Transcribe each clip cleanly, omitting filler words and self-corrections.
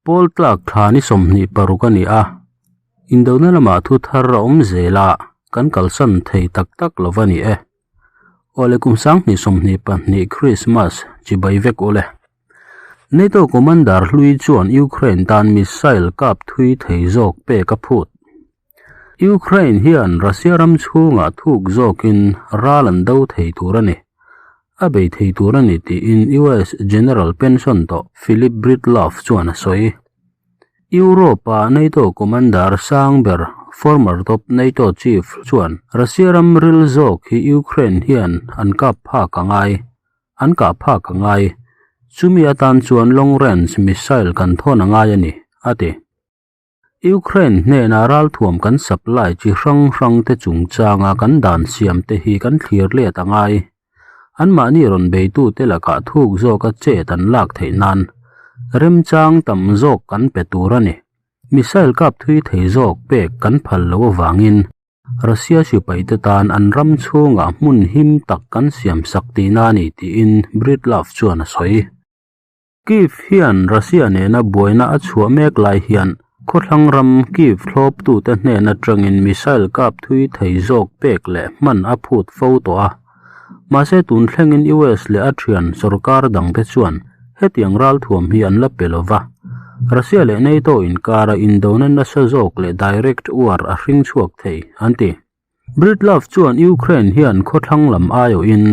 Pawl tlak thla ni 26 a ni a, indona lamah thu thar a awm zel a, kan kalsan thei tak tak lo va ni e. Awle kum 2022 Krismas chibai vek ule. NATO commander hlui chuan Ukraine tan missile kap thui thei zawk pek a phut. Ukraine hian Russia ram chhungah thuk zawkin ral an do thei tur a ni. A bei thei tur a ni tiin US General pension tawh Philip Breedlove chuan a sawi. Europe-a NATO commander sang ber, former top NATO chief chuan Russia ram ril zawk hi Ukraine hian an kap phak a ngai. An kah phak a ngai. Chumi atan chuan long range missile kan thawn a ngai a ni, a ti. Ukraine hnena ralthuam kan supply chi hrang hrang te chungchanga kan dan siam te hi kan thlir let a ngai. Anmahni rawn beitute lakah thuk zawka chet an lak theih nan remchang tam zawk kan pe tur a ni. Missile kap thui thei zawk pek kan phal loh avangin Russia sipaite tan an ram chhungah hmun him tak kan siam sak tihna a ni tiin Breedlove chuan a sawi. Kyiv hian Russia nena buaina a chhuah mek lai hian khawthlang ram Kyiv thlawptute hnen atangin missile kap thui thei zawk pek leh hman a phut fo tawh a. Mahse tun thlengin US leh a thian sorkar dangte chuan hetiang ralthuam hi an la pe lo va. Russia leh NATO inkara indona nasa zawk leh direct war a hring chhuak thei, an ti. Breedlove chuan Ukraine hian khawthlang lam aiawhin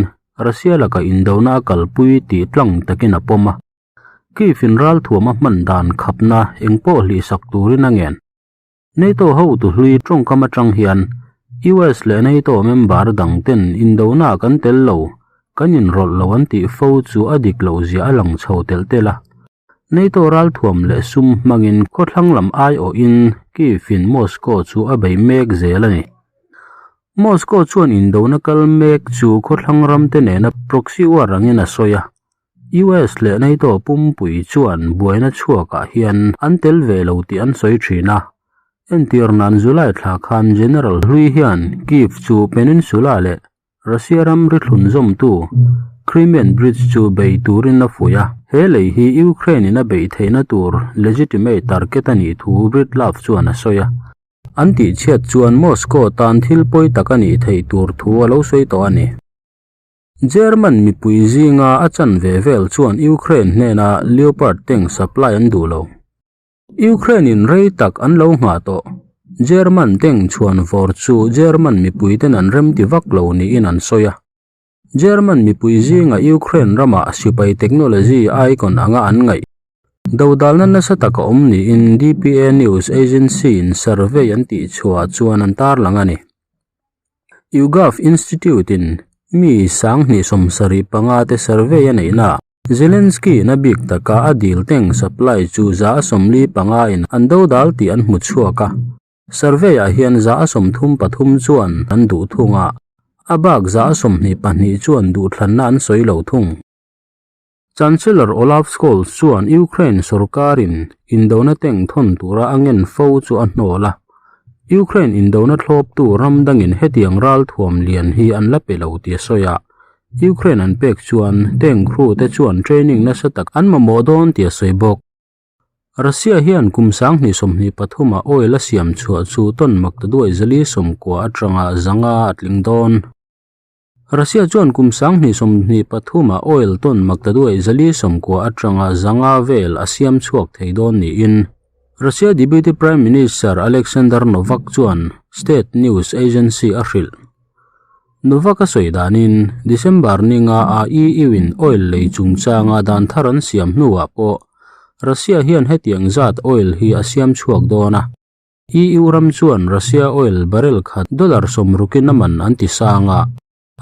Russia laka indona a kalpui tih tlang takin a pawm a, Kyiv in ralthuam a hman dan khapna engpawh hlihsak turin a ngen. NATO hotu hlui tawngkam atang hian US leh NATO member dang ten indona kan tel lo, kan inrawlh lo an tih fo chu a dik loh zia a lang chho telh telh a. NATO ralthuam leh sum hmangin khawthlang lam aiawhin Kyiv in Moscow chu a bei mek zel a ni. Moscow chuan indona kal mek chu khawthlang ramte nena proxy war angin a sawi a. US leh NATO pumpui chuan buaina chhuakah hian an tel ve lo tih an sawi thin a. Entir nan July thla khan General hlui hian Kyiv chu peninsula leh Russia ram ri thlun zawmtu Crimean Bridge chu bei turin a fuih a, he lei hi Ukraine in a beih theihna tur legitimate target a nih thu Breedlove chuan a sawi a. An tihchhiat chuan Moscow tan thil pawi tak a nih theih tur thu a lo sawi tawh a ni. German mipui zinga a chanve vel chuan Ukraine hnena Leopard tank supply an duh lo. Ukraine in rei tak an lo nghah tawh. German tank chhuan vawr chu German mipui ten an remti vak lo niin an sawi a. German mipui zinga Ukraine ramah sipai technology icon anga an ngaih. Dodalna nasa tak a awm niin DPA news agency in survey an tihchhuah chuan an tarlang a ni. YouGov Institute in mi 2075 te survey a neihna Zelensky na bik taka a dil tank supply chu 45 in an dodal tih an hmu chhuak a. Survey ah hian 33 chuan an duh thung a, a bak 22 chuan duhthlanna an sawi lo thung. Chancellor Olaf Scholz chuan Ukraine sorkarin indona tank thawn tura a ngen fo chu a hnawl a. Ukraine indona thlawptu ram dangin hetiang ralthuam lian hi an la pe lo tih a sawi a. Ukraine an pek chuan tank crew te chuan training nasa tak an mamawh dawn tih a sawi bawk. Russia hian kum 2023 ah oil a siam chhuah chu ton maktaduai 490 atanga zanga a tling dawn. Russia chuan kum 2023 ah oil ton maktaduai 490 atanga zanga vel a siam chhuak thei dawn niin Russia Deputy Prime Minister Alexander Novak chuan state news agency a hrilh. Novak a sawi danin, December ninga a EU-in oil lei chungchanga dan thar an siam hnuah pawh Russia hian hetiang zat oil hi a siam chhuak dawn a. EU ram chuan Russia oil barrel khat dollar sawmrukin a man an ti sang a,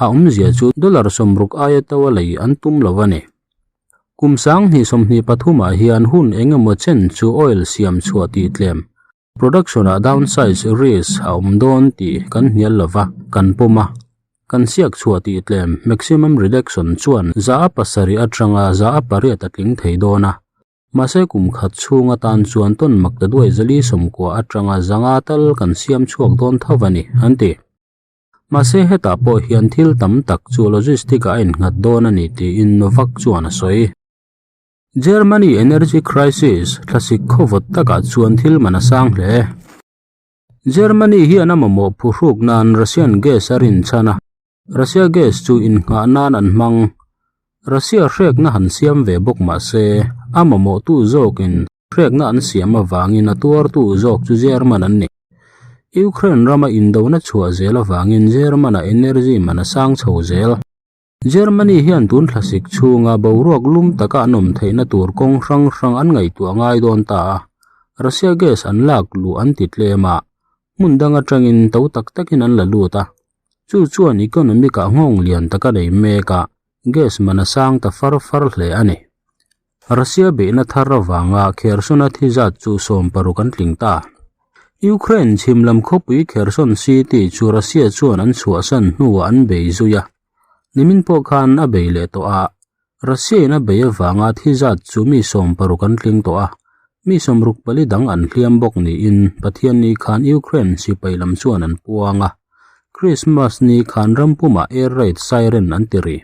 a awmzia chu dollar 60 aia to a lei an tum lo a ni. Kum 2023 ah hian hun eng emaw chen chu oil siam chhuah tih tlem Production ah downsize risk a awm dawn tih kan hnial lova, kan pawm a. Kan siak chhuah tih tlem maximum reduction chuan 7% atanga 8% a tling thei dawn a. Mahse kum khat chhung atan chuan ton maktaduai 490 atanga 500 tal kan siam chhuak dawn tho a ni, an ti. Mahse hetah pawh hian thil tam tak chu logistic ah a innghat dawn a ni tiin Novak chuan a sawi. Germany energy crisis thlasik khawvawt takah chuan thil man a sang hle. Germany hian a mamawh phuhruk nan Russian gas a rinchhan a, Russia gas chu innghah nan an hmang. Russia hrekna han siam ve bawk mah se, a mamawhtu zawkin hrekna an siam avangin a tuartu zawk chu German an ni. Ukraine rama indona chhuah zel avangin German-a energy man a sang chho zel. Germany hian tun thlasik chhunga boruak lum taka an awm theihna tur kawng hrang hrang an ngaihtuah ngai dawn ta a, Russia gas an lak luh an ti tlem a, hmun dang atangin to tak takin an la lut a, chu chuan economic ah nghawng lian tak a nei mek a, gas man a sang ta far far hle a ni. Russia beihna thar avanga Kherson-a thi zat chu 60 an tling ta. Ukraine chhim lam khawpui Kherson city chu Russia chuan an chhuahsan hnuah an bei zui a. Nimin pawh khan a bei leh tawh a. Russia-in a bei avanga thi zat chu mi 60 an tling tawh a. Mi 64 dang an hliam bawk niin Pathianni khan Ukraine sipai lam chuan an puang a. Christmas ni khan ram pumah air raid siren an ti ri.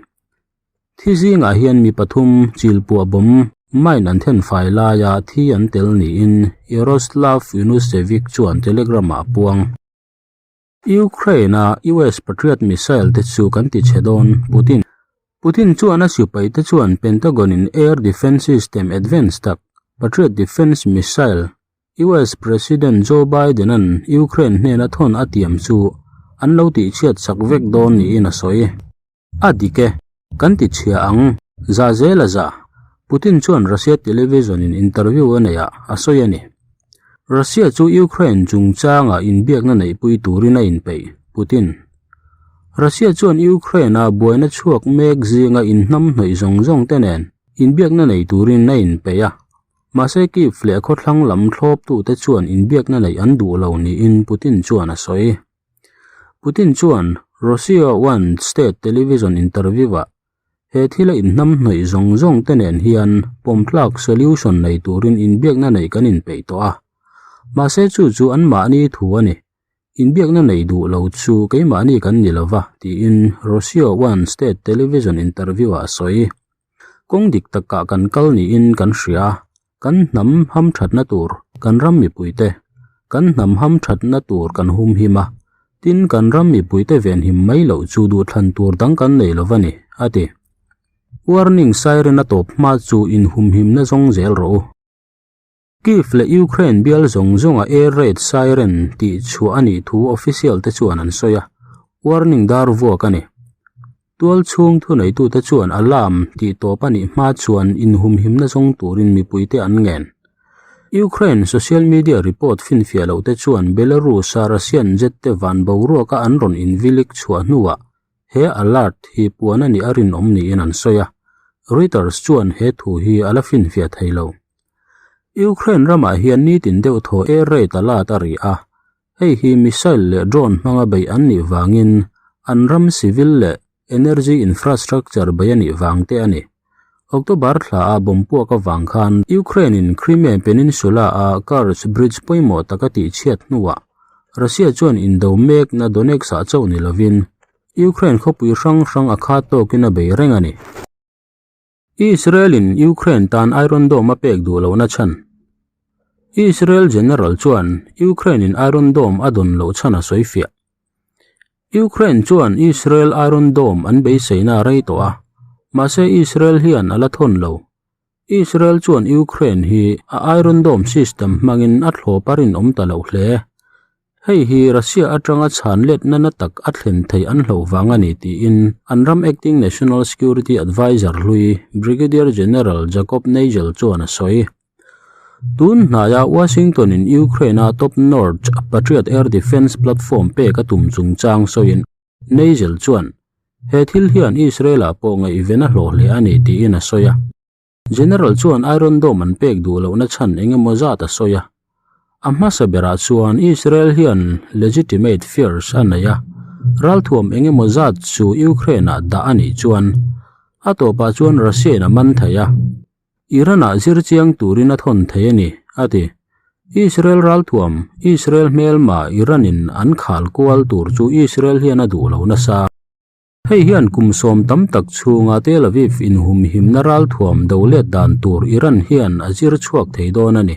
Thi zingah hian mi pathum chilpuah bawm mine an then fai laia thi an tel niin Yaroslav Yunusevich chuan Telegram-ah a puang. Ukraine-a US Patriot missile te chu kan ti chhe dawn, Putin. Putin chuan a sipai te chuan Pentagon-in air defense system advance tak Patriot defense missile US President Joe Biden-a'n Ukraine hnena thawn a tiam chu an lo tihchhiat sak vek dawn niin a sawi. A dik e, kan ti chhia ang, za zel a za, Putin chuan Russia television in interview a neih ah a sawi a ni. Russia chu Ukraine chungchanga inbiakna neihpui turin a inpeih, Putin. Russia chuan Ukraine a buaina chhuak mek zinga inhnamhnawih zawng zawng te nen inbiakna nei turin a inpeih a. Mahse Kyiv leh khawthlang lam thlawptute chuan inbiakna neih an duh lo niin Putin chuan a sawi. Putin chuan Russia One state television interview-ah he thila inhnamhnawih zawng zawng te nen hian pawmtlak solution nei turin inbiakna neih kan inpeih tawh a. Mahse chu chu anmahni thu a ni. Inbiakna nei duh lo chu keimahni kan ni lova, tiin Russia One state television interview-ah a sawi. Kawng dik takah kan kal niin kan hria. Kan hnam hamthatna tur kan ram mipuite, Kan hnam hamthatna tur kan humhim a, tin kan ram mipuite venhim mai loh chu duhthlan tur dang kan nei lo va ni, a ti. Warning siren a tawp hma chu inhumhimna zawng zel rawh u. Kyiv leh Ukraine bial zawng zawnga air raid siren tih chhuah a nih thu official te chuan an sawi a, warning dar vuak a ni. Tual chhung thuneitute chuan alarm tih tawp a nih hma chuan inhumhimna zawng turin mipuite an ngen. Ukraine social media report finfiah lohte chuan Belarus-a Russian jet te van boruaka an rawn invilik chhuah hnuah he alert hi puan a nih a rinawm niin an sawi a, Reuters chuan he thu hi a la finfiah thei lo. Ukraine ramah hian nitin deuh thaw air raid alert a ri a, Hei hi missile leh drone hmanga beih an nih vangin an ram civil leh energy infrastructure beih a nih vang te a ni. October thla a bomb puak avang khan Ukraine in Crimea Peninsula a Kerch Bridge pawimawh tak a tihchhiat hnuah Russia chuan indo mekna Donetsk ah chauh ni lovin Ukraine khawpui hrang hrang a khat tawkin a bei reng a ni. Israel-in Ukraine tan Iron Dome a pek duh lohna chhan. Israel General chuan Ukraine-in Iron Dome a dawn loh chhan a sawi fiah. Ukraine chuan Israel Iron Dome an beiseina a rei tawh a, mahse Israel hian a la thawn lo. Israel chuan Ukraine hi a Iron Dome system hmangin a thlawp a rinawm ta loh hle. Hei hi Russia atanga chhan letna na tak a thlen theih an hlauh vang a ni tiin an ram Acting National Security Adviser hlui Brigadier General Jacob Nagel chuan a sawi. Tun hnaia Washington-in Ukraine-a top-notch Patriot air defence platform pek a tum chungchang sawiin Nagel chuan, He thil hian Israel-ah pawh ngaihven a hlawh hle a ni tiin a sawi a. General chuan Iron Dome an pek duh lohna chhan eng emaw zat a sawi a. A hmasa berah chuan Israel hian legitimate fears a nei a, ralthuam eng emaw zat chu Ukraine-ah dah a nih chuan a tawpah chuan Russia-in a man thei a, Iran-ah zir chiang turin a thawn thei a ni, a ti. Israel ralthuam, Israel hmelma Iran-in an khal kual tur chu Israel hian a duh lo nasa. Hei hian kum sawm tam tak chhunga Tel Aviv inhumhimna ralthuam do let dan tur Iran hian a zir chhuak thei dawn a ni.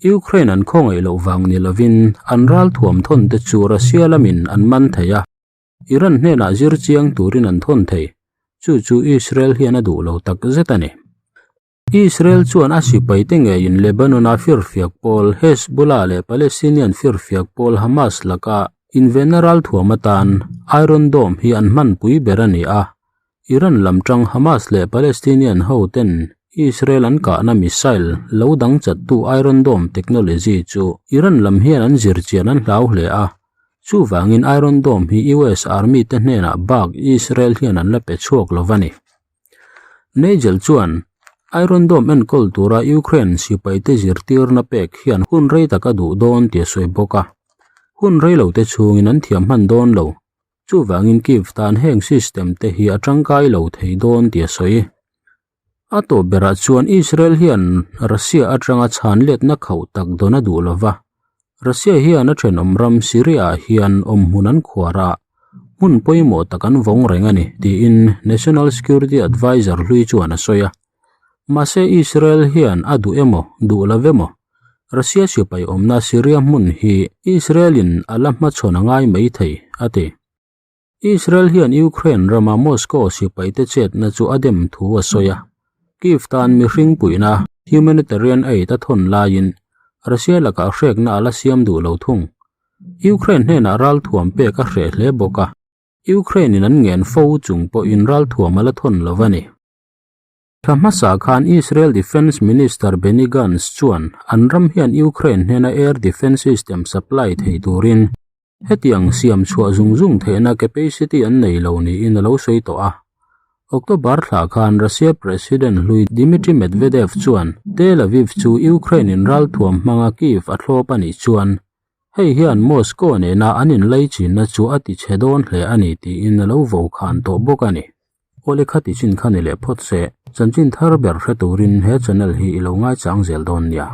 Ukraine an khawngaih loh vang ni lovin an ralthuam thawn te chu Russia lamin an man thei a, Iran hnenah zir chiang turin an thawn thei. Chu chu Israel hian a duh lo tak zet a ni. Israel chuan a sipaite ngeiin Lebanon-a firfiak pawl Hezbollah leh Palestinian firfiak pawl Hamas laka invenna ralthuam atan Iron Dome hi an hmanpui ber a ni a. Iran lam tang Hamas leh Palestinian hoten Israel an kahna missile lo dang chattu Iron Dome technology chu Iran lam hian an zirchian an hlau hle a. Chuvangin Iron Dome hi US Army te hnenah bak Israel hian an la pe chhuak lo va ni. Nigel chuan Iron Dome enkawl tura Ukraine sipaite zirtirna pek hian hun rei tak a duh dawn tih a sawi bawk a. Hun rei lote chhungin an thiam hman dawn lo. Chuvangin Kyiv tan heng system te hi a tangkai lo thei dawn tih a sawi. A tawp berah chuan Israel hian Russia atanga chhan letna khauh tak dawn a duh lova. Russia hian a thenawm ram Syria-ah hian awmhmun an khuar a, hmun pawimawh tak an vawng reng a ni, tiin National Security Adviser hlui chuan a sawi a. Mahse Israel hian a duh emaw, duh lo emaw, Russia sipai awmna Syria hmun hi Israel-in a la hmachhawn a ngai mai thei, a ti. Israel hian Ukraine rama Moscow sipaite chetna chu a dem thu a sawi a. Kyiv tan mihring puihna, humanitarian aid, a thawn laiin Russia lakah hrekna a la siam duh lo thung. Ukraine hnenah ralthuam pek a hreh hle bawk a, Ukraine-in an ngen fo chung pawhin ralthuam a la thawn lo a ni. Thla hmasa khan Israel Defence Minister Benny Gantz chuan an ram hian Ukraine hnena air defence system supply thei turin hetiang siam chhuah zung zung theihna capacity an nei lo niin a lo sawi tawh a. October thla khan Russia President hlui Dmitry Medvedev chuan Tel Aviv chu Ukraine-in ralthuam hmanga Kyiv a thlawp a nih chuan hei hian Moscow nena an inlaichinna chu a tichhe dawn hle a ni tiin a lo vokhan tawh bawk a ni. Awle kha ti chin kha ni leh phawt se, chanchin thar ber hre turin he channel hi i lo ngaichang zel dawn nia.